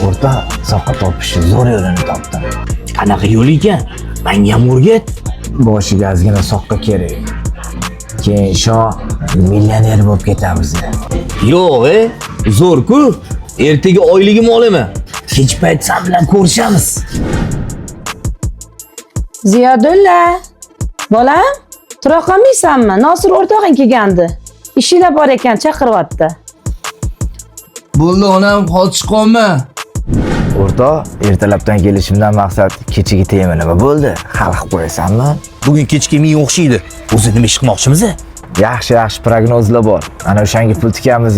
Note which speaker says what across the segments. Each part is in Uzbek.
Speaker 1: O'rtoq, soqqa topishni zo'r yo'lini topdim.
Speaker 2: Qanaqa yo'l ekan? Menga ham o'rgat.
Speaker 1: Boshiga ozgina soqqa kerak. Keyin ishon, millioner bo'lib ketamiz.
Speaker 2: Yo'q, zo'r-ku. Ertaga oyligimni olaman. Kech payt san bilan ko'rishamiz.
Speaker 3: Ziyodulla, bolam, tura qolmaysanmi? Nosir o'rtog'ing kelgandi. Ishinglar bor ekan, chaqiryapti.
Speaker 4: Bo'ldi onam, qochish qolma.
Speaker 1: O'rtoq, ertalabdan kelishimdan maqsad kechagi tema nima bo'ldi? Hal qilib qo'yasanmi?
Speaker 2: Bugun kechki menga o'xshaydi. O'zi nima ish qilmoqchimiz?
Speaker 1: Yaxshi yaxshi prognozlar bor. Ana o'shanga pul tikamiz.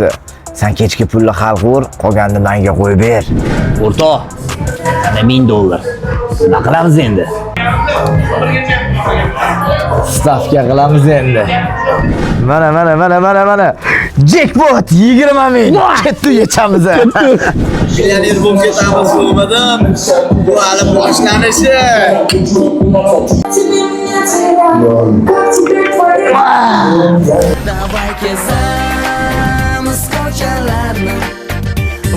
Speaker 1: San kechki pulni hal qil, qolganini menga qo'yib ber.
Speaker 2: O'rtoq, ana $1000. Nima qilamiz endi?
Speaker 1: Stavka qilamiz endi. Mana mana mana mana mana. Jackpot 20 ming. Ketdi yechamiz.
Speaker 4: Millioner bo'lib ketamiz bo'lmadim. Bu hali boshlanishi.
Speaker 5: Тебе меня терять, как теперь творить?
Speaker 6: Давай kezamiz ko'chalarni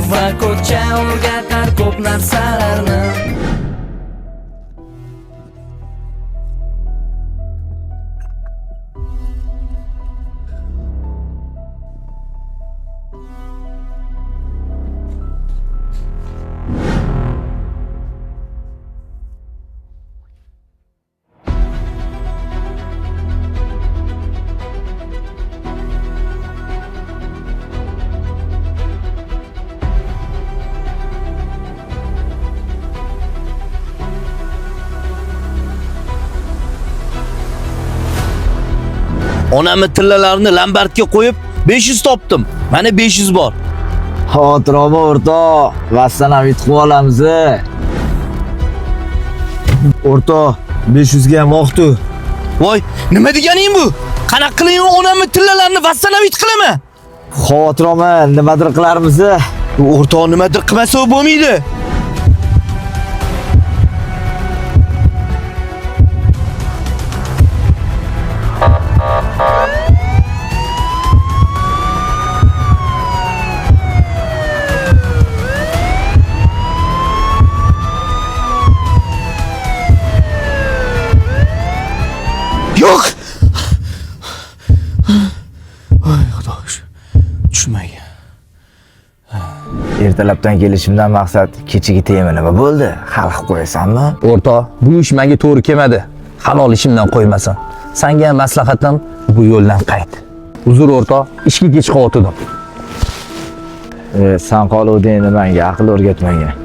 Speaker 6: va ko'cha o'rgatar ko'p narsalarni.
Speaker 2: Onamni tillalarini lombardga qo'yib 500 topdim. Mana 500 bor.
Speaker 1: Xavotir olma o'rtoq, vassanam yutqib olamiz.
Speaker 4: O'rtoq, 500 ga ham oqdi.
Speaker 2: Voy, nima deganing bu? Qanaqa qiling onamni tillalarini vassanavit qilaman?
Speaker 1: Xavotir olma, nimadir qilarmiz.
Speaker 2: O'rtoq nimadir qilmasa bo'lmaydi. Yo'q. Ay Xudo, tushmagan.
Speaker 1: Ertalabdan kelishimdan maqsad kechagi tema nima bo'ldi? Hal qilib qo'yasanmi?
Speaker 2: O'rtoq, bu ish menga to'g'ri kelmadi. Halol ishimdan qo'ymasin. Senga ham maslahatim, bu yo'ldan qayt. Uzr o'rtoq, ishga kech qoldim.
Speaker 1: San qoluvding endi menga aql o'rgatmagin.